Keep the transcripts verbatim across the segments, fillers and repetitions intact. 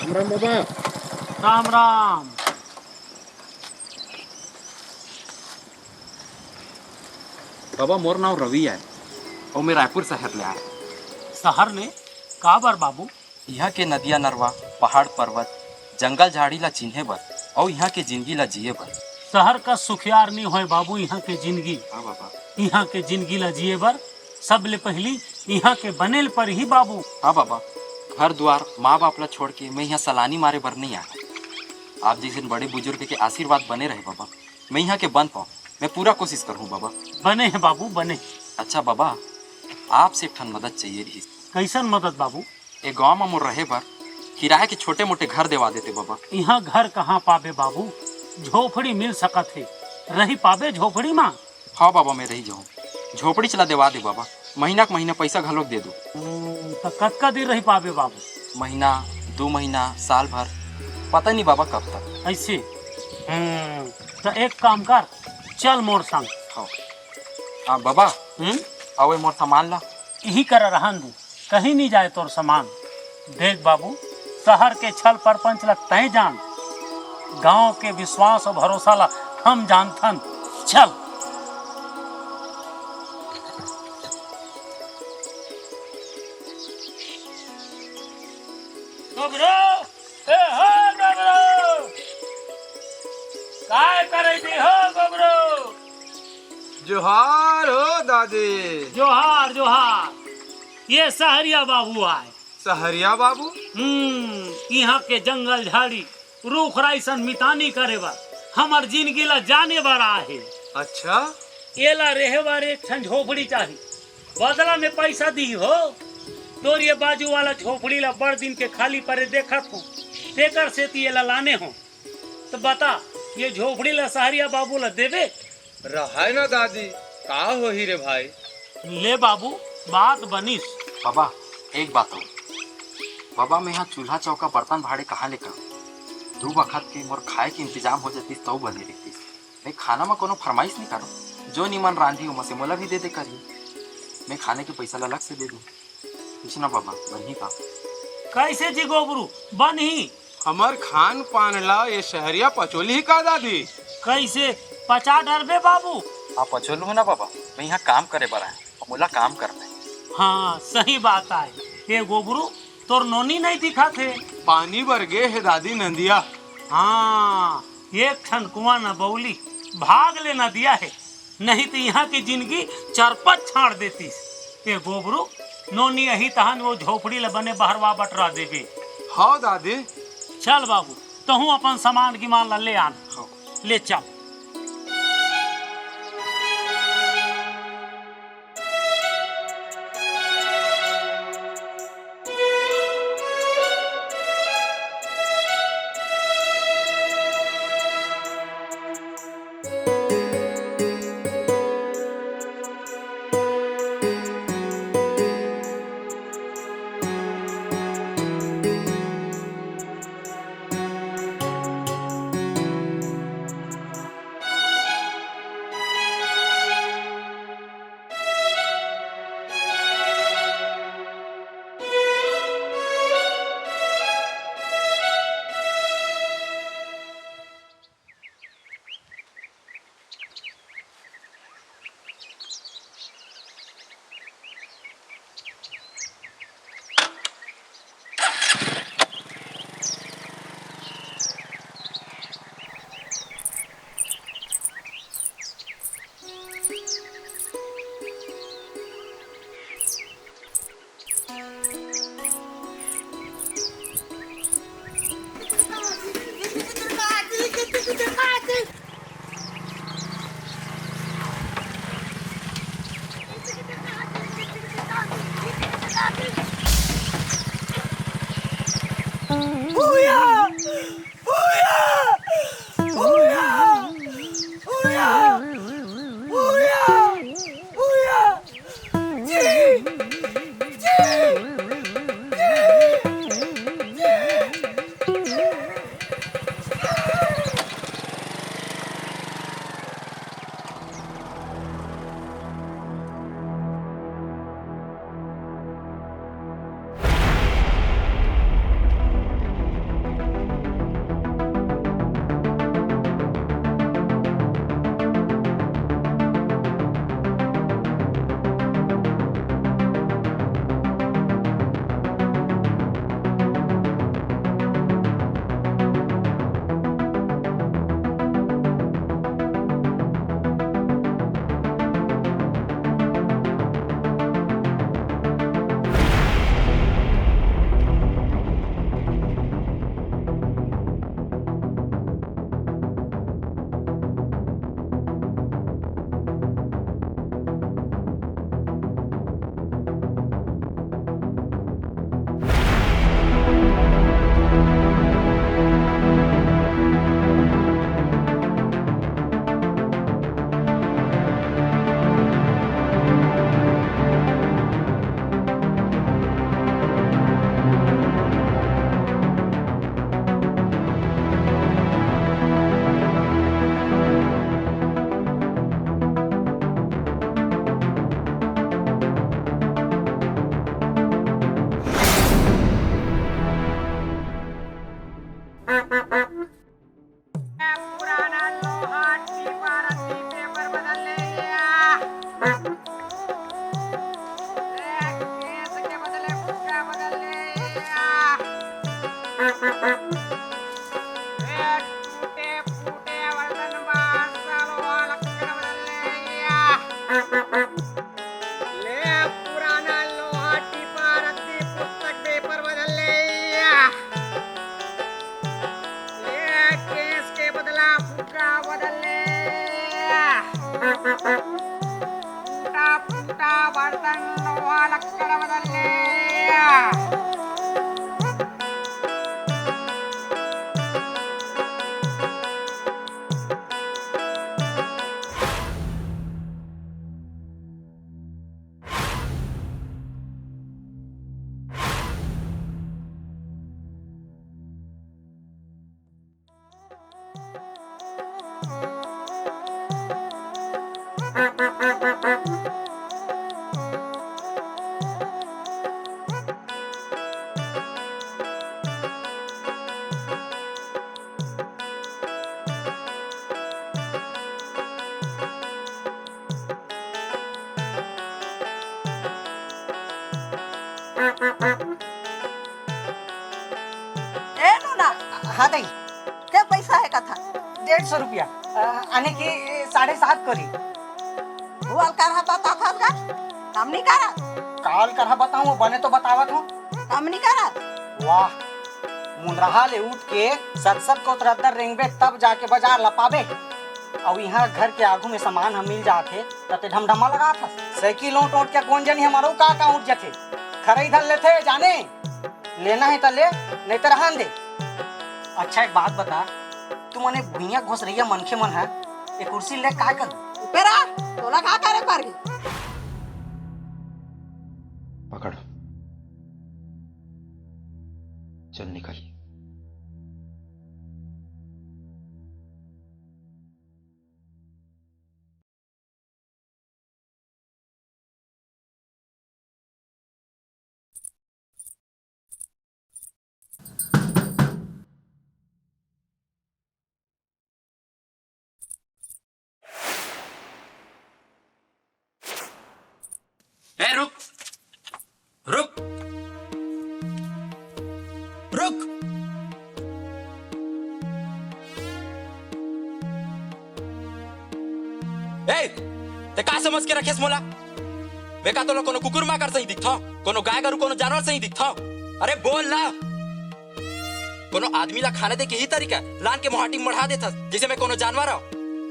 राम राम बाबा। राम राम। बाबा, मोर नाव रवि आय अउ मैं रायपुर शहर ले आय। शहर ले? काबर बाबू? इहाँ के नदिया नरवा, पहाड़ पर्वत, जंगल झाड़ी ला चिन्हे बर अउ इहाँ के जिनगी ला जिए बर। शहर कस सुखियार नी होय बाबू इहाँ के जिनगी। हाँ बाबा। इहाँ के जिनगी ला जिए बर सबले पहिली इहाँ के बने ल परही बाबू। हाँ बाबा, घर दुआर, माँ बाप ला छोड़ के मैं इहाँ सलानी मारे बर नइ आय। आप जइसन बड़े बुजुर्ग के आशीर्वाद बने रहे बाबा, मैं इहाँ के बन पाऊँ, मैं पूरा कोशिश करहूँ बाबा। बने हे बाबू, बने। अच्छा बाबा, आपसे एक ठन मदद चाहिए रहिस। कइसन मदद बाबू? ए गांव म मोर रहे बर किराया के छोटे मोटे घर देवा देते बाबा। इहाँ घर कहाँ पाबे बाबू, झोपड़ी मिल सकत हे, रही पाबे झोपड़ी म? हाँ बाबा, मैं रही जाऊँ, झोपड़ी चला देवा दे बाबा, महीना के महीना पैसा घलोक दे दो। हम्म, त कतका दिन रही पाबे बाबू? महीना, दो महीना, साल भर, पता नहीं बाबा कब तक। ऐसे? हम्म, त एक काम कर, चल मोर संग। हाँ। हाँ बाबा। हम्म? आवे मोर सामान ला। इही करा रहन दू, कहीं नहीं जाए तोर सामान। देख बाबू, शहर के छल परपंच ला तय जान, गांव के विश्वास अउ भरोसा ला हम जानथन। चल। गोबरू, ए हो गोबरू, काय करे जी हो गोबरू? जोहार हो दादी। जोहार, जोहार। ये सहरिया बाबू आय। सहरिया बाबू? हम्म, इहाँ के जंगल झाड़ी, रूख राई सन मितानी करे बर, हमर जिनगी ला जाने बर आए हे। अच्छा? एला रेहे बर एक ठन झोपड़ी चाही, बदला में पैसा दिही हो। तोर ये बाजू वाला झोपड़ी ला बड़ दिन के खाली परे देखत हूँ, तेकर सेती एला लाने हो। त बता, ये झोपड़ी ला सहरिया बाबू ला देबे? रहय ना दादी, का होही रे भाई? ले बाबू, बात बनिस। बाबा, एक बात हो। बाबा, मैं हा चूल्हा चौका बर्तन भाड़े कहाँ ले करूँ? दू बखत के मोर खाए के इंतजाम हो जातिस तौ बने रहितिस। मैं खाना म कोनो फरमाइश नहीं करूँ। जो निमन रांधी ओमा से मोला भी दे दे करी। मैं खाने के पैसा ला अलग से दे दूँ। कुछ ना बाबा, बनही का? कैसे जी गोबरू, बनही? हमर खान पान ला ये सहरिया पचोलही का दादी? कैसे पचा डरबे बाबू? आप पचोलहू ना बाबा, मैं यहाँ काम करे बर आए, मोला काम करना है। हाँ, सही बात आय। ए गोबरू, तोर नोनी नहीं दिखत हे। पानी बर गे हे दादी नंदिया। हाँ, एक ठन कुआं न बउली, भाग ले नदिया हे। नहीं त इहाँ के जिनगी चरपट छाड़ देतिस। ए गोबरू, नोनी अही तहन वो झोपड़ी ल बने बहरवा बटरा देबे। हव दादी। चल बाबू, तहूँ अपन सामान गिमान ल ले आन। हव। ले चल। पुराना लोहा टीपा रद्दी पेपर बदल ले या। ले, गैस के बदले फुग्गा बदल ले या। ले, टूटे फूटे बर्तन बासन लोहा लक्कड़ बदल ले या। ले पुराना लोहा टीपा रद्दी पुस्तक पेपर बदल ले या। ले गैस के बदला फुग्गा बदल ले या। टूटा फूटा बर्तन लोहा लक्कड़ बदल ले या। ए नोना, हाँ दाई, के पैसा हे कथा? डेढ़ सौ रुपया, अ, आने की साढ़े सात करी। वो अलकार हाथ आता था का? हम नहीं करत। काल करहा बताऊं, बने तो बतावत हूँ। हम नहीं करत। वाह, मुंदरहा ले उठ के सत सत कोस रद्दा रेंगबे तब जाके बाजार ला पाबे। अउ इहाँ घर के आगू में सामान ह मिल जाथे, त ते ढमढमा लगात हस। साइकिल ओंट ओंट के कोन जनी हमरो का का उठ जाथे। खरई धर लेथे जाने, लेना हे त ले, नहीं त रहन दे। अच्छा एक बात बता, तुमन ए भुइयां घोसरइया मनखे मन ह ए कुर्सी ले काय कर? ऊपर आ, तोला का करे परही? पकड़, चल निकल। ए, रुक, रुक, रुक। ए, ते का समझ के रखेस मोला? मैं का तोला कोनो कुकुर माकर सही दिखथव? कोनो गाय गरु, कोनो जानवर सही दिखथव? अरे बोल ना। कोनो आदमी ला खाना दे के ही तरीका, लान के मोहाटी मढ़ा देथस, जैसे मैं कोनो जानवर हव।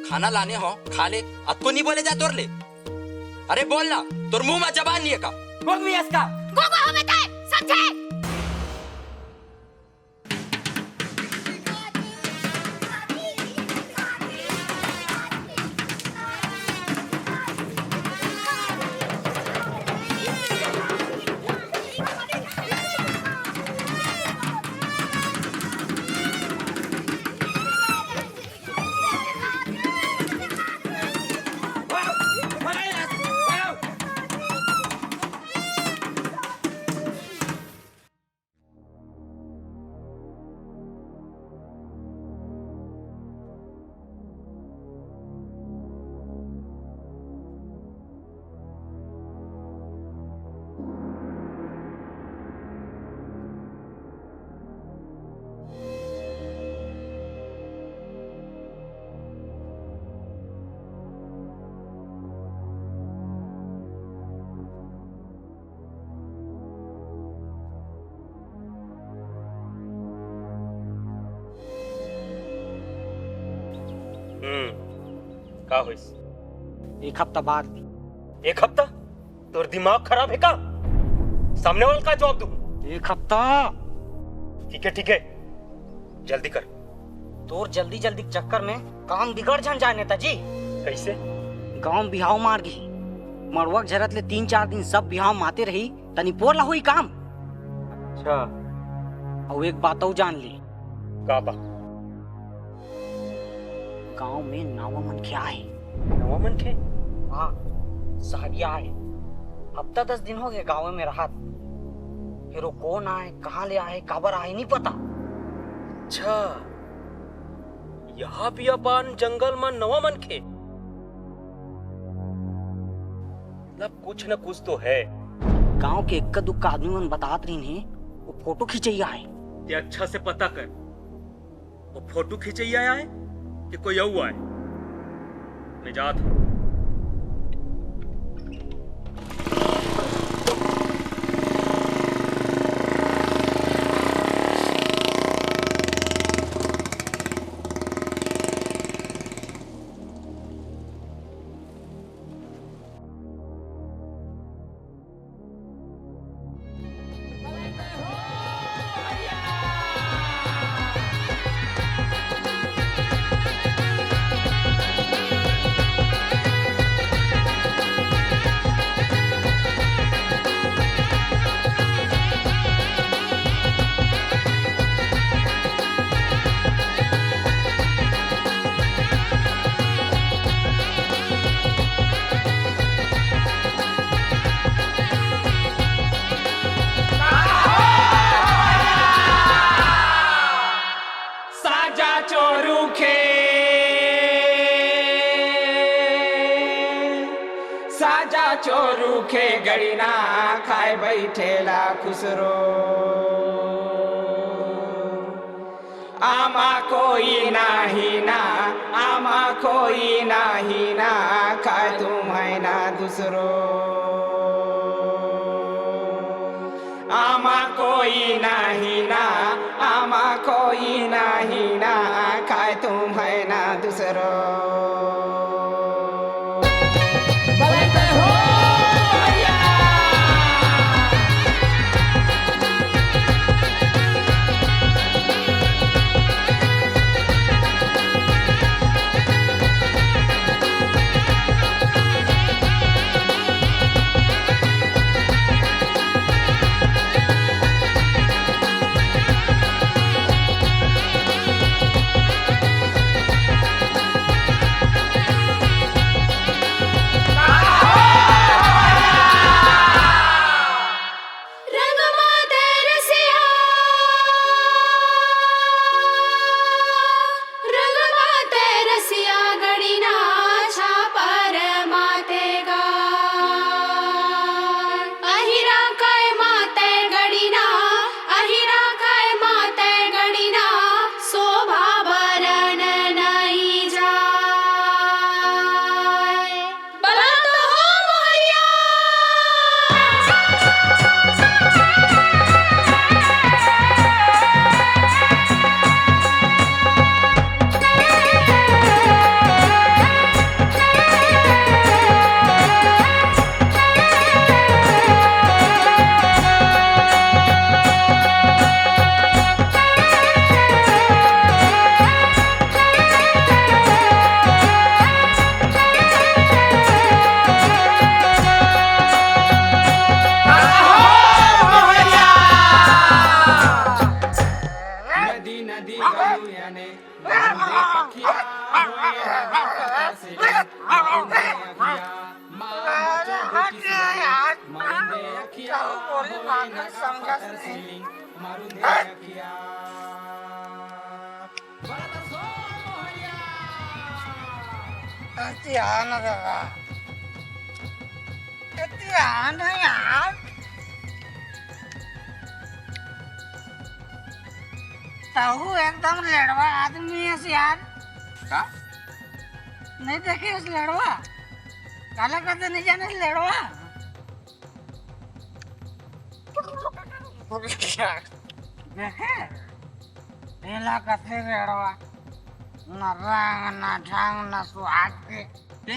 खाना लाने हो, खा ले, अतको नहीं बोले जा तोर ले। अरे बोल ना, तोर मुंह में जबान नहीं है का? गोगवी है इसका। गोगो हमें तय, समझे? हम्म, का होइस? एक हफ्ता बाद। एक हफ्ता? तोर दिमाग खराब है का? सामने वाला का जवाब दूं? एक हफ्ता। ठीक है, ठीक है, जल्दी कर। तोर जल्दी जल्दी के चक्कर में काम बिगड़ झन जाए नेताजी। कैसे? गांव बिहाव मार गिही। मड़वा के झरत ले तीन चार दिन सब बिहाव माते रही, त निपोर ला होई काम। अच्छा। अउ एक बात अउ जान ले। का बा? गांव में नवा मनखे आए। नवा मनखे? हाँ, सहरिया आए। हफ्ता दस दिन हो गए गांव में रहत। फिर वो कौन आए, कहाँ ले आए, काबर आए, नहीं पता। अच्छा, यहाँ बियाबान जंगल में नवा मनखे? मतलब कुछ न कुछ तो है। गांव के इक्का दुक्का आदमी मन बतात रहिन हे, वो फोटो खिंचैया आए। ते अच्छा से पता कर, वो फोटो खिंचैया आए कि कोई अउ आए? मैं जात हूँ। साजा चोरू खे, साजा चोरू खे, गड़ी ना खाए बैठेला खुसरो। आमा कोई नाही ना, आमा कोई नाही ना, खाए तुम है ना दूसरो। कोई नाही ना, आमा कोई नाही ना, काय तुम है ना दूसरो। बधाई दे हो भैया। रंग माते रसिया, रंग माते रसिया गणिना छापर माते गा। अहिरा काय माते गणिना, अहिरा काय माते गणिना, शोभा बरन नई जाय। बला तो हो मोहरिया। नदी नदी गलुया ने मांदे अखिया होए ना पत्थर से, मांदे अखिया, मांदे अखिया होए ना पत्थर से, मांदे अखिया। अति आन दादा, अति आन यार। तहू एकदम लेड़वा आदमी है यार। का? नहीं देखे इस लेड़वा? काला करते नहीं जाने इस लेड़वा? देखे? एला कथे रेड़वा, न रंग, न ढंग, न सुहाग के। ए?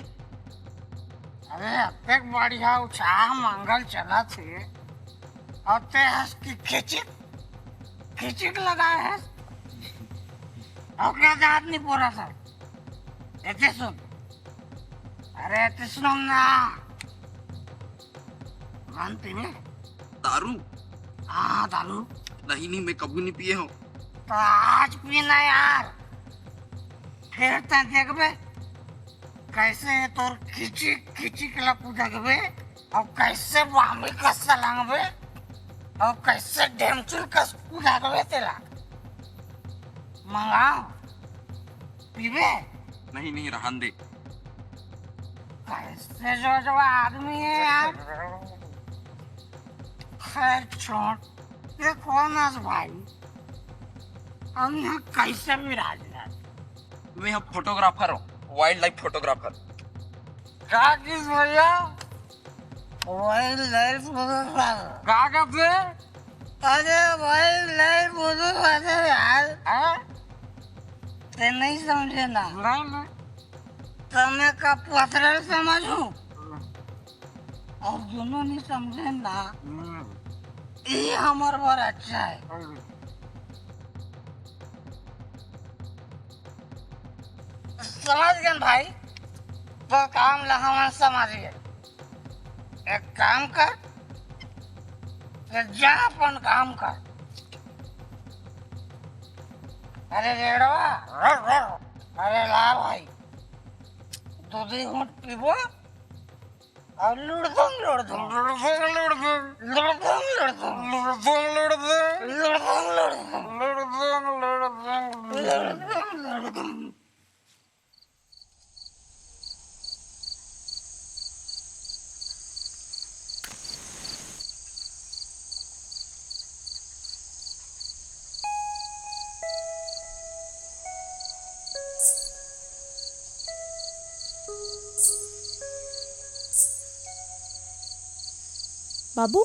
अरे, अतेक बढ़िया उछाह मंगल चलत हे, अउ ते हस कि खिचिक, खिचिक लगाए हस। अउ का जात नहीं पूरा सब। एते सुन, अरे, एते सुन ना। मन पीबे? दारू? हाँ, दारू। नहीं, नहीं, मैं कभी नहीं पिए हूँ। तो आज पीना यार, फिर तैं देखबे कैसे तोर खिचिक खिचिक ला कुदकबे, अउ कैसे बामी कस सलंगबे, अउ कैसे ढेमचुल कस कुदकबे तेला। मंगाओ, पीबे? नहीं, नहीं, रहन दे। कैसे जोजवा आदमी है यार। खैर छोड़, ये कौन है भाई? हम यहाँ कैसे विराज रहे? मैं यहाँ फोटोग्राफर हूँ, वाइल्ड लाइफ फोटोग्राफर। का किस भैया? Wild life photographer. का कहते? अरे वाइल्ड लाइफ फोटोग्राफर यार। हाँ? ते नहीं समझे ना। नहीं, नहीं। तो मैं का पथरल समझूं? और दोनों नहीं समझे ना। हम्म। ये हमारे बर अच्छा है। हम्म। समझ गए भाई, तो काम ला हमन समझ गए। एक काम कर, तो जा अपन काम कर। अरे रेड़वा, अरे ला भाई, दो दी घूंट पीबो और लुड़दुम लुड़दुम, लुड़दुम लुड़दुम, लुड़दुम लुड़दुम, लुड़दुम लुड़दुम, लुड़दुम लुड़दुम, लुड़दुम लुड़दुम, लुड़दुम लुड़दुम। बाबू,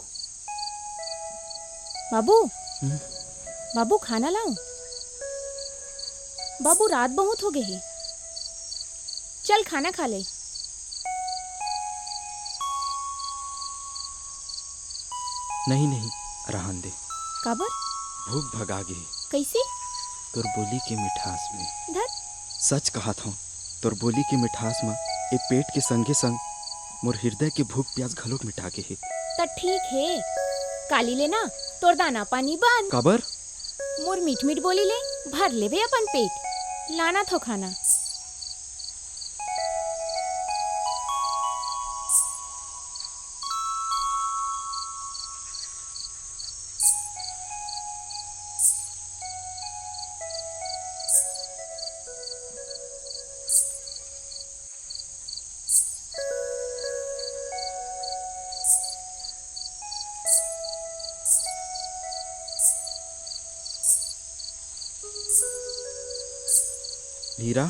बाबू, हम्म? बाबू, खाना लाऊं? बाबू, रात बहुत हो गए हे, चल खाना खा ले। नहीं, नहीं, रहन दे। काबर? भूख भगा गे। कैसे? तोर बोली के मिठास में। धत। सच कहत हूँ, तोर बोली के मिठास में ए पेट के संगे संग मोर हृदय के भूख प्यास घलोक मिटा गे हे। त ठीक हे, काली ले ना तोर दाना पानी बंद। काबर? मोर मीठ मीठ बोली ले भर लेबे अपन पेट। लाना थो खाना। नीरा।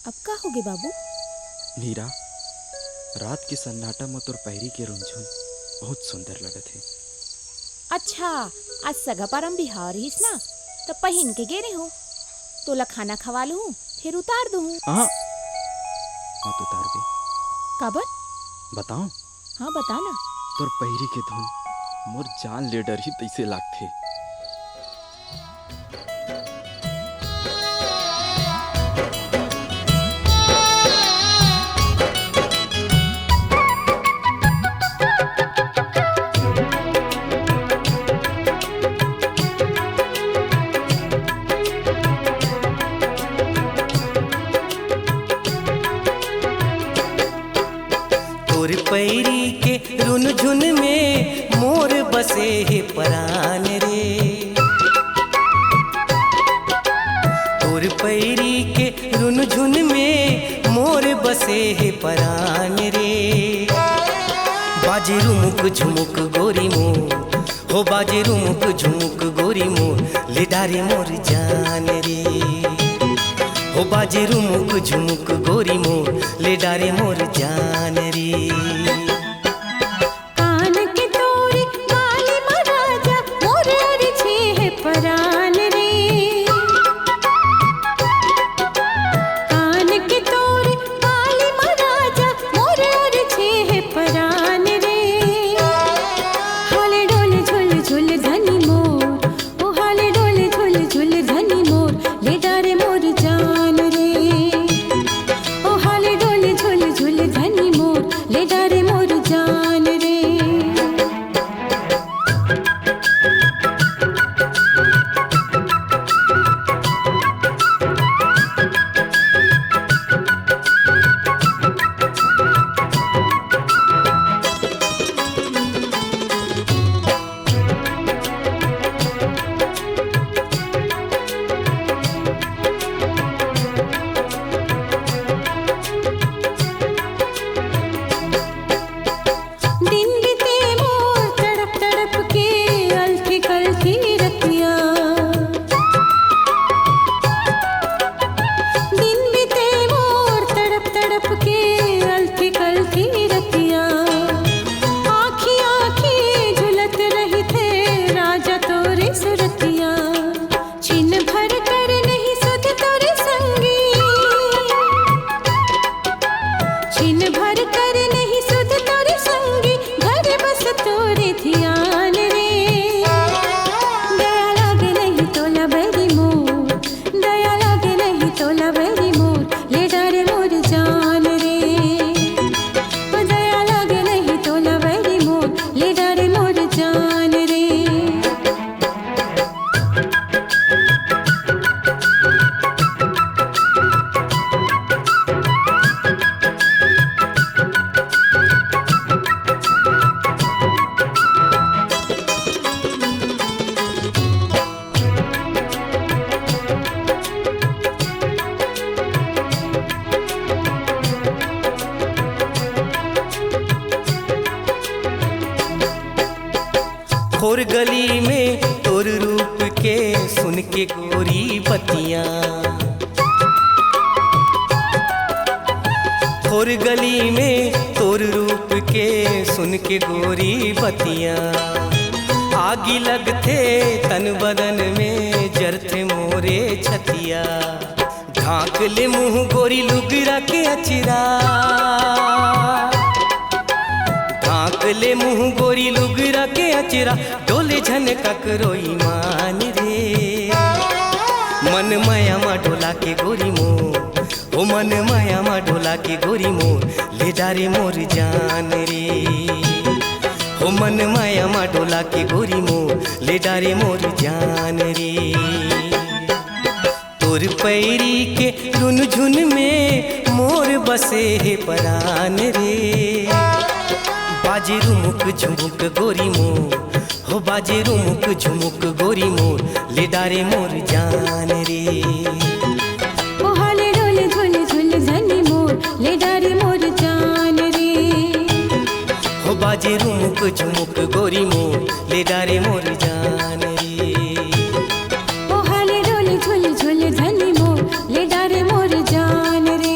अब का होगे बाबू? नीरा, रात के सन्नाटा म तोर पैरी के रुनझुन बहुत सुंदर लगत हे। अच्छा, आज सगा पारा म बिहाव रहिस ना, त पहिन के गे रेहेंव। तोला खाना खवा लूहूं, फेर उतार दूहूं। अहाँ, मत उतारबे। काबर? बताओं? हाँ, बता ना। तोर पैरी के धुन मोर जान ले डरही तइसे लागथे। तोर पैरी के रुनझुन में मोर बसे हे परान रे। तोर पैरी के रुनझुन में मोर बसे हे परान रे। बाजे रुमुक झुमुक गोरी मोर, हो बाजे रुमुक झुमुक गोरी मोर, ले डारे मोर जान रे। हो बाजे रुमुक झुमुक गोरी मोर, ले डारे मोर जान रे। कान के तोरी बाली म राजा, मोर अरझे हे परान रे। कान के तोरी बाली म राजा, मोर अरझे हे परान रे। हाले डोले झुल झुल धनी मोर, ओ हाले डोले झुल झुल धनी मोर, ले डारे मोर जान रे। ओ हाले डोले झुल झुल धनी मोर, ले डारे मोर तोर गली में तोर रूप के सुन के गोरी बतिया, तोर गली में तोर रूप के सुन के गोरी बतिया, आगी लगथे तन बदन में जरथे मोरे छतिया। ढांक ले मुंह गोरी लुगरा के अचरा, ढांक ले मुंह गोरी लुगरा के अचरा, डोले झन ककरो ईमान रे। मन माया मा डोला के गोरी मोर, हो मन माया मा डोला के गोरी मोर, ले डारे मोर जान रे। हो मन माया मा डोला के गोरी मोर, ले डारे मोर जान रे। तोर पैरी के रुनझुन में मोर बसे हे परान रे। बाजे रुमुक झुमुक गोरी मोर, हो बाजे रुमुक झुमुक गोरी मोर, ले डारे मोर जान रे। ओ हाले डोले झुल झुल झनी मोर, ले डारे मोर जान रे। हो बाजे रुमुक झुमुक गोरी मोर, ले डारे मोर जान रे। ओ हाले डोले झुल झुल झनी मोर, ले डारे मोर जान रे।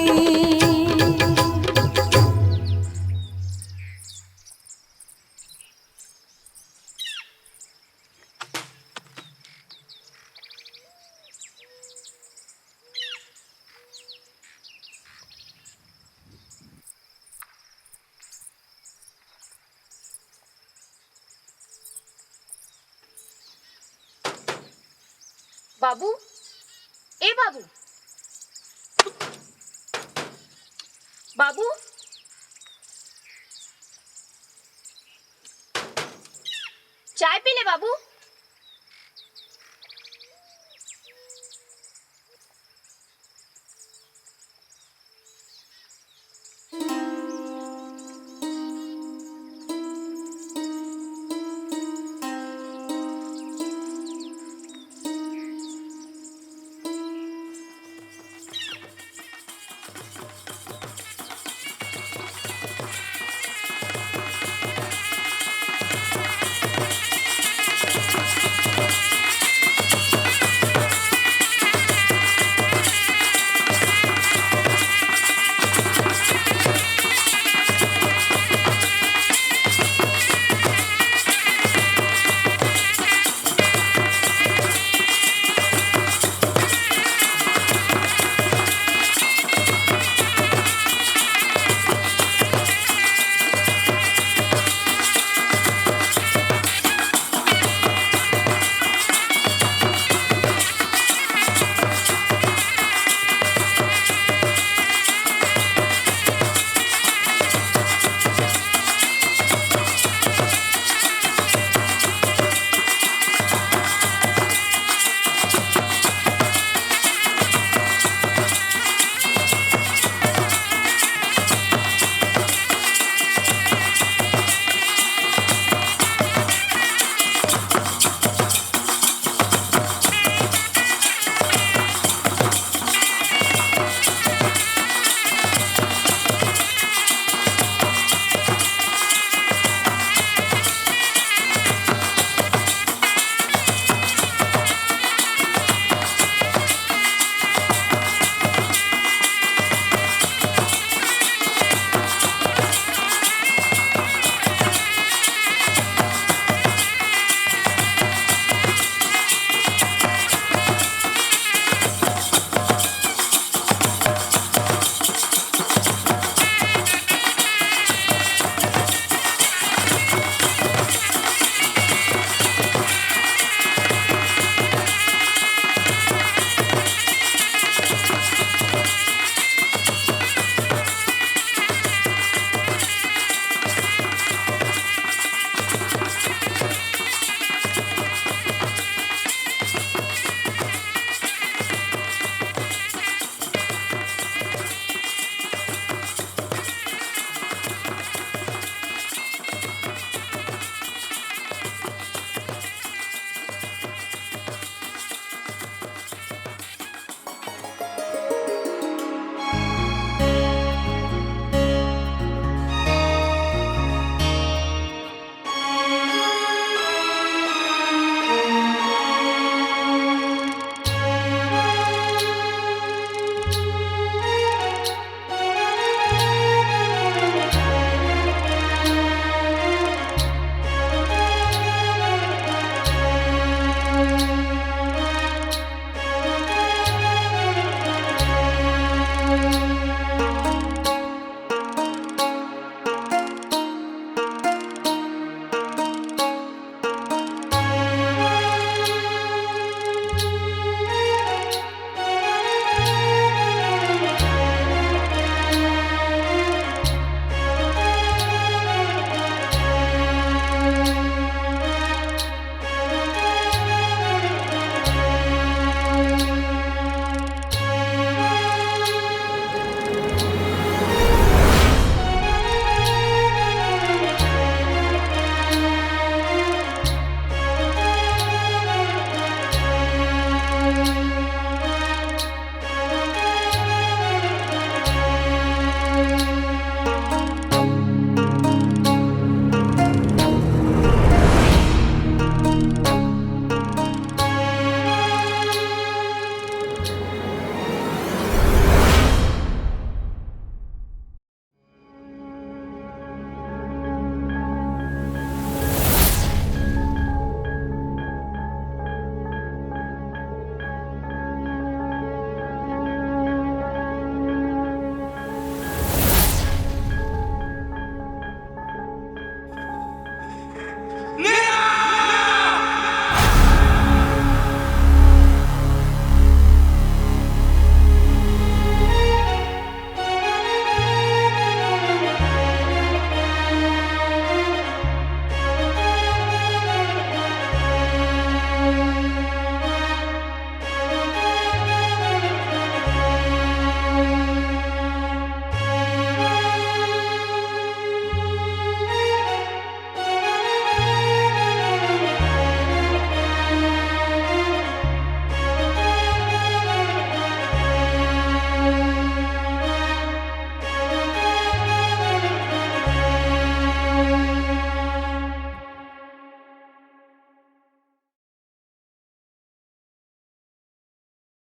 बाबू, ए बाबू, बाबू, चाय पी ले बाबू।